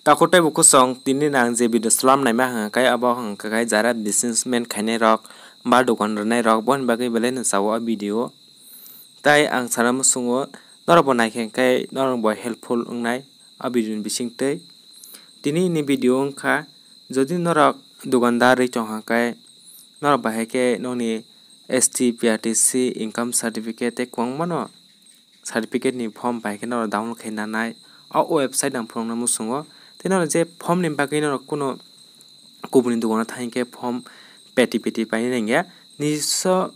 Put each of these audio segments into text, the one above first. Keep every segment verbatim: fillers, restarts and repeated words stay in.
Takhuk tei bukhuk song, tini nang je video slam naima hwnka khe abo hwnka khe jara businessman khainai rok ba dogan rwnai rok boni bagwi belai no sao o video. Tai ang sana muchungo norok bo naikhe khe norok bo helpful wngnai o video ni bisingtwi. Tini ni video wngkha jodi norok dogandar ri tongkha khe norok bahai khe nokni S T, P R T C, income certificate tei kwbangma no certificate ni form bai khe norok download khai nanai o website ang phunukna muchungo. Tei norok je form ni bagwi norok kuno kubuni dogano thang khe form peti peti painai nangya. Nijiso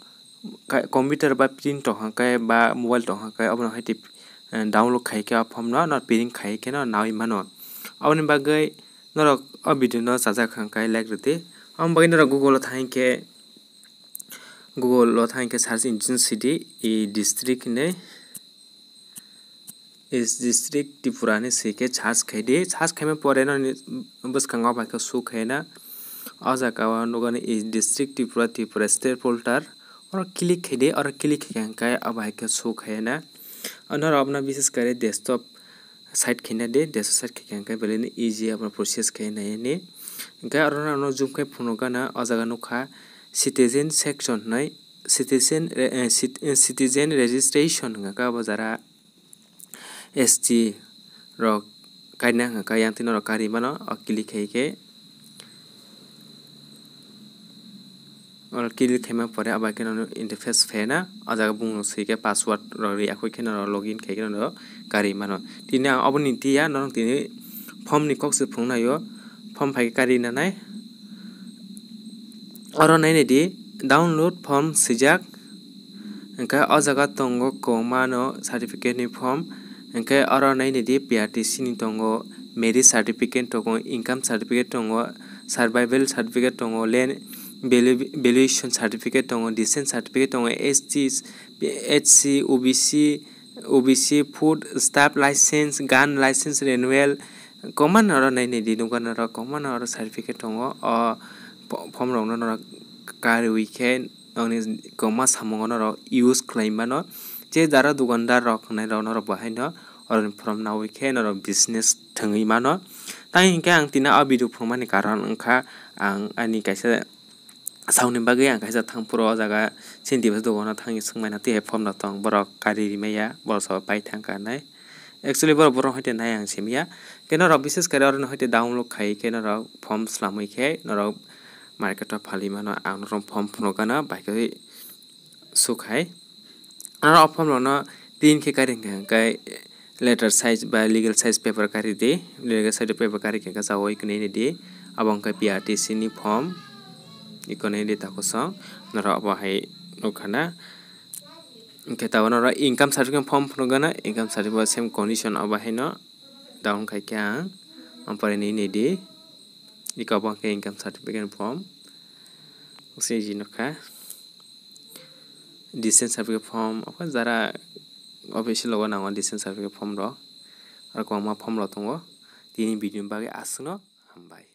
computer ba print tong khe ba mobile tong khe obono hai tei download khai khe o form no norok print khai khe no nawi mano. Aboni bagwi norok o video no chajak hwnkhe like rwdi. Aboni bagwi norok Google o thang khe Google o thang khe search engine sidi e district hinwi, e district Tripura hinwi swi khe search khaidi. Search khaima pore nini bwskango bai khe show khaina. O jaga o nukani e district Tripura, Tripura state folder. Oro click khaidi, oro click khaikha hwnkhe abo hai khe show khaina. Norok abono bises kare desktop side khaina de, desktop side khaikha hwnkhe belai no easy abono process khaina nai ani. Hwnkhe oro no zoom khai phunukgana o jaga nukha citizen section hinwi, citizen re-, eh, cit-, eh, citizen registration hwnkha khe abo jara S T rok kaina hwnkha khe yang twi norok kari mano o click khai khe. Oro click khaima pore abo hai khe nono interface phaina o jaga bumung swi khe password rok ri akhoi khe norok login khai khe norok kari mano. Tini ang oboni tiya norok tini form ni kok se phunuknai o, form phai khe kari nanai. Oro nainai di download form swijak. Hwnkhe o jaga tongo kwbangma no certificate ni form. Hwnkhe oro nainai di P R T C ni tongo, marriage certificate tongo, income certificate tongo, survival certificate tongo, land valu-, valuation certificate tongo, descent certificate tongo, S T, H C, O B C, O B C, food staff license, gun license renewal, kwbangma no oro nainai di nukha norok, kwbangma no oro certificate tongo. O po-, form rok no norok kariwi khe nokni kwbangma samungo norok use khlai mano. Je jara dukandar rok hwnwi rok norok bo haino oroni form nawi khe norok business thwngwi mano. Tai hinkhe ang tini o video phunukmani karon wngkha ang ani kaisa sauni bagwi ang kaisa thang phuru o jaga chini Tiprasa dukano thangwi swngmano tei form rok tong borok kari rimaya borok sabo pai thangkha hinwi. Actually borok borok haite nai ang simiya. Khe norok bises kare oro no haite download khai khe norok form swlamwi khe norok market o phalwi mano. Ang norok form phunukgana bai khe sukhai. Oro o form rok no print khe kari hwnkhe hwnkhe letter size ba legal size paper kari di. Legal size paper kari khe hwnkhe chawi kwnwi ni di. Abo hwnkhe P R T C ni form. Iko nai di takhuk song. Norok abo hai nukha na. Hwnkhe tabuk norok income certificate form phunukgana. Income certificate same condition abo haino down khai khe ang. Ampore nini di. Iko abo hwnkhe income certificate form. Siji nukha. Descent certificate form, abo jara office logo nango descent certificate form rok. Aro kwbangma form rok tongo. Tini video ni bagwi aswkno hambai.